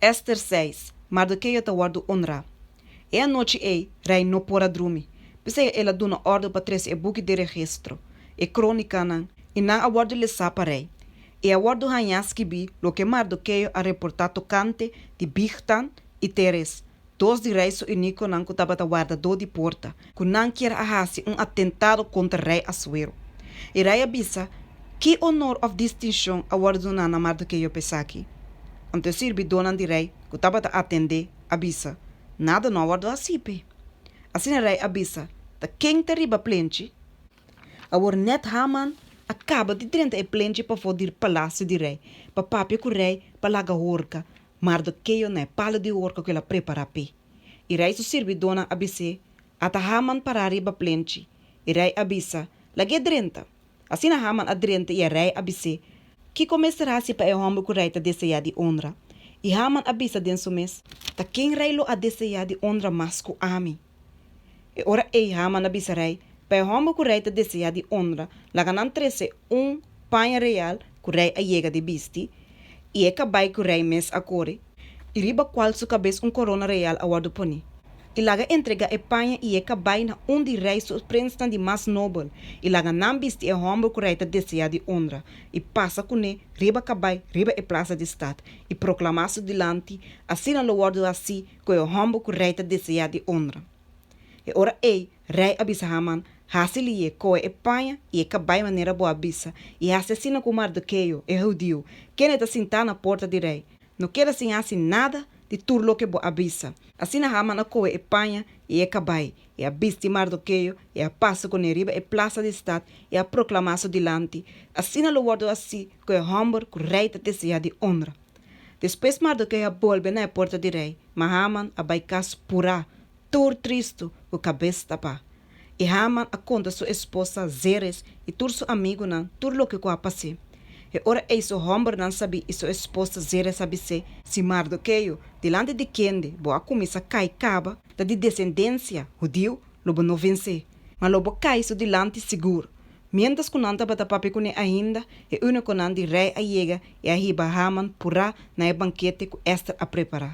Ester seis, Mardokeo ta wòrdu onrá. E anochi ei, rei no por a drumi. P'esei el a duna òrdu pa trese e buki di registro, e krónikanan, i nan a wòrdu lesá pa rei. I a wòrdu hañá skibí loke Mardokeo a reportá tokante di Bigtan i Teres, dos di rei su eunikonan ku tabata wardadó di porta, ku nan kier a hasi un atentado kontra rei Asuero. I rei a bisa, Ki onor òf distinshon a wòrdu duná na Mardokeo pa esaki? Anto e sirbidónan di rei ku tabata atend'é a bisa, Nada no a wòrdu hasí p'e. Asina rei a bisa, Ta ken ta riba plenchi? Awor nèt Haman a kaba di drenta e plenchi pafó di palasio di rei pa papia ku rei pa laga horka Mardokeo na e palu di horka ku el a prepará p'e. I rei su sirbidónan a bis'é, Ata Haman pará riba plenchi. I rei a bisa, Lag'é drenta. Asina Haman a drenta i e rei a bis'é, Kiko mester hasi pa e hòmber ku rei ta deseá di onra? I Haman a bisa den su mes, Ta ken rei lo a deseá di onra mas ku ami? E ora ei Haman a bisa rei, Pa e hòmber ku rei ta deseá di onra, laga nan trese un paña real ku rei a yega di bisti, i e kabai ku rei mes a kore, i riba kual su kabes un korona real a wòrdu poní. I laga entregá e paña i e kabai na un di rei su prensnan di mas nobel, i laga nan bisti e hòmber ku rei ta deseá di onra, i pasa kuné riba kabai riba e plasa di stat, i proklamá su dilanti, Asina lo wòrdu hasí ku e hòmber ku rei ta deseá di onra. E ora ei rei a bisa Haman, Hasi lié, kohe e paña i e kabai manera bo a bisa, i hasi asina ku Mardokeo, e hudiu, kende ta sintá na porta di rei. No keda sin hasi nada di tur loke bo a bisa. Asina Haman a kohe e paña i e kabai, i a bisti Mardokeo, i a pasa kuné riba e plasa di stat i a proklamá su dilanti, Asina lo wòrdu hasí ku e hòmber ku rei ta deseá di onra. Despues Mardokeo a bolbe na e porta di rei, ma Haman a bai kas purá, tur tristu, ku kabes tapá. I Haman a konta su esposa Zeres i tur su amigunan tur loke ku a pas'é. E ora ei su hòmbernan sabí i su esposa Zeres a bis'é, Si Mardokeo, dilanti di kende bo a kuminsá kai kaba, ta di desendensia hudiu, lo bo no vens'é, ma lo bo kai su dilanti sigur. Miéntras ku nan tabata papia kuné ainda, e únikonan di rei a yega i a hiba Haman purá na e bankete ku Èster a prepará.